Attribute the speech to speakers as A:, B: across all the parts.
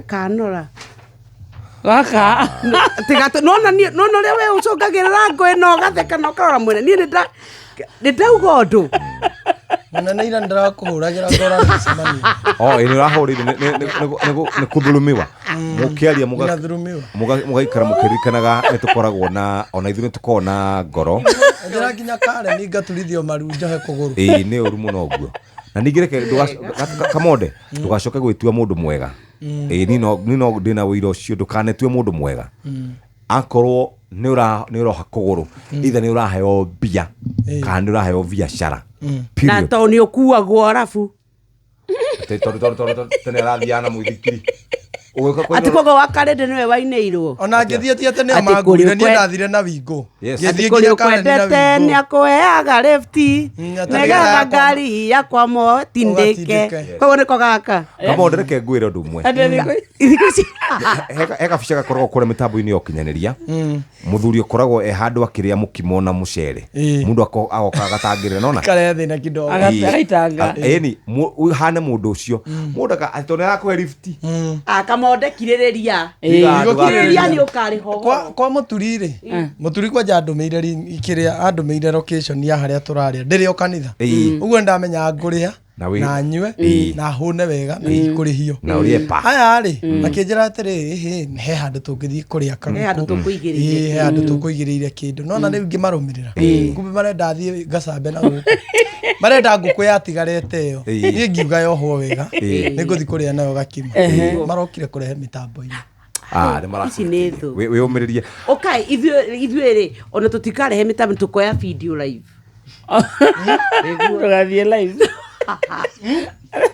A: Kanora.
B: Gaka.
A: Tiga nona niĩ, nona ũrĩa we ũcũngagĩrĩra ngũĩ na ũgatheka na ũkarora mwene. Niĩ nĩ ndauga ũndũ.
C: Mũnene ira ndĩrakũhũragĩra ngora mĩcemanio.
D: O ĩ nĩ ũrahũrĩire nĩ kũthulumiwa mũkĩaria
C: Nĩnathurumiwa.
D: Mũgaikara mũkĩririkanaga nĩ tũkoragwo na ona ithuĩ nĩ tũkoragwo na ngoro.
C: Njĩra nginya Karen ngaturithio maru njohe kũgũrũ.
D: Ĩĩ, nĩ ũru mũno ũguo. Na ningĩ reke Kamonde, ndũgacoke gwĩtua mũndũ mwega. Ĩĩ, niĩ no ndĩna ũira ũcio, ndũkanetue mũndũ mwega. Akorwo nĩ ũroha kũgũrũ, either nĩ ũraheo mbia kana nĩ ũraheo biacara.
A: Na
D: Period.
A: tondũ nĩ ũkuagwo arabu.
D: Atĩ tondũ tene arathiaga na mũithikiri. Ũgĩũka
A: Atĩ
D: kũinũra-
A: koguo wakarĩndĩ nĩwe wainĩirwo.
C: Ona ngĩthiĩ ti atĩ nĩo
A: Atĩ kũrĩ
C: manguire, niĩ
A: ũkwe-
C: ndathire na wingũ.
D: Yes.
C: Ngĩthiĩ
A: Atĩ kũrĩ
C: nginya Karen na
A: ũkwendete
C: wingũ.
A: nĩ akũheaga lifti
C: Atĩ
A: nĩgetha
C: nĩgetha
A: ngari yakwa motindĩke.
C: Ũgatindĩke.
A: Koguo nĩko gaka.
D: Kamonde, reke ngwĩre ũndũ ũmwe.
A: Thikũ ici.
D: He gabica gakoragwo kũrĩa mĩtambo-inĩ ya ũkinyanĩria, mũthuri ũkoragwo e handũ akĩrĩa mũkimo na mũcere. Mũndũ agoka agatangĩrĩra nona.
C: Karĩa thĩna kidogo.
B: Agaitanga.
D: Ĩni ũhane mũndũ ũcio, mũndũ atĩ tondũ nĩ arakũhe lifti.
A: Akamonde, kirĩrĩria.
D: Tiga
A: Kirĩrĩria, nĩ ũkarĩhwo.
C: Kwa mũturi rĩ, mũturi kwanja andũmĩire kĩrĩa andũmĩire location ya harĩa tũrarĩa ndĩrĩ o kanitha. Ũguo ndamenya ngũrĩa na nyue na hũne wega na ndikũrĩhio.
D: Na ũrĩe pa.
C: Aya rĩ, makĩnjĩra atĩrĩ, ĩhĩ, he handũ tũngĩthiĩ kũrĩa kagũkũ.
A: He handũ tũkũigĩrĩire.
C: Ĩĩ, he handũ tũkũigĩrĩire kĩndũ nona rĩu ngĩmarũmĩrĩra, kumbe marenda thiĩ ngacambe na gũkũ, marenda ngũkũ yatigarĩte ĩyo. Niĩ ngiuga yohwo wega, nĩngũthiĩ kũrĩa nayo gakima. Marokire kũrehe mĩtambo-inĩ.
D: Ah, nĩ
A: Ici nĩ thũ.
D: Wĩyũmĩrĩrie.
A: Ũkai ithuĩ rĩ, ona tũtikarehe mĩtambo, tũkoya video live.
B: Ndũgathiĩ live.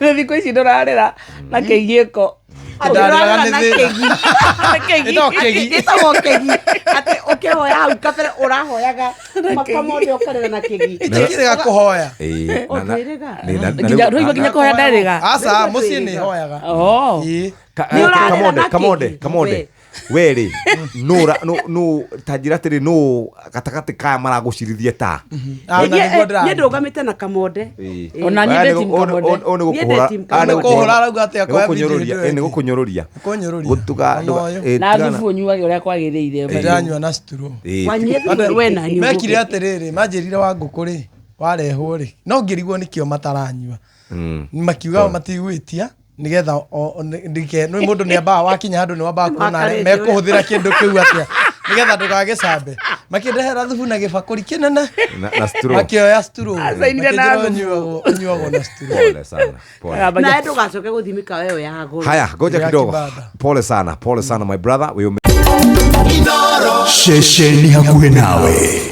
B: Thikũ ici ndũrarĩra na kĩgiĩko.
C: Ndarĩraga nĩ
A: Na
C: thĩna.
A: kĩgi.
B: Na kĩgi.
C: Ĩtagwo kĩgi.
A: Ĩtagwo kĩgi, atĩ ũkĩhoya hau kabere ũrahoyaga makamothe ũkarĩra na kĩgi.
C: Itikĩrĩga kũhoya.
D: Ĩĩ,
A: Ũndwĩrĩga?
B: Rũigua nginya kũhoya ndarĩga.
C: Aca, mũciĩ nĩ hoyaga.
B: Oh.
C: Ĩĩ.
A: Nĩ ũrarĩra
D: Kamonde,
A: na
D: Kamonde,
A: kĩgi.
D: Kamonde, we rĩ, nũ ta njĩra atĩrĩ, nũ gatagatĩ kaya maragũcirithie ta
C: Ah, na nĩguo
A: Niĩ
C: ndĩraria.
A: ndũgamĩte na Kamonde.
B: Ona niĩ ndĩ team Kamonde.
D: Ũyũ nĩ
A: Niĩ ndĩ
D: gũkũhũra.
A: team
D: Ah, nĩ
A: Kamonde.
C: Kũhũra arauga atĩ akoya
D: nĩ gũkũnyũrũria,
C: video
D: ĩ, nĩ gũkũnyũrũria.
C: Kũnyũrũria.
D: Gũtuga
C: Ona ũyũ.
B: Na thubu ũnyuage ũrĩa kwagĩrĩire.
C: Ndĩranyua na straw.
A: Wanyue we na niĩ.
C: Mekire atĩrĩrĩ, manjĩrire wa ngũkũ rĩ warehwo rĩ, no ngĩrigwo nĩkĩo mataranyua, makiuga matigwĩtia nĩgetha nĩ mũndũ nĩ ambaga wakinya handũ nĩ wambaga kuona arĩa
A: Makarĩte.
C: mekũhũthĩra kĩndũ kĩu atĩa nĩgetha ndũgagĩcambe. Makĩndehera thubu na gĩbakũri kĩnene.
D: Na straw.
C: Makĩoya straw.
B: Acainire na
C: Makĩnjĩra
B: thubu.
C: ũnyuagwo na straw.
D: Pole sana, pole.
A: Nawe ndũgacoke gũthiĩ mĩkawa ĩyo ya goro.
D: Haya, ngoja
C: Ya
D: kidogo.
C: kibanda.
D: Pole sana, pole sana, my brother.
E: Ceceni hakuhĩ nawe.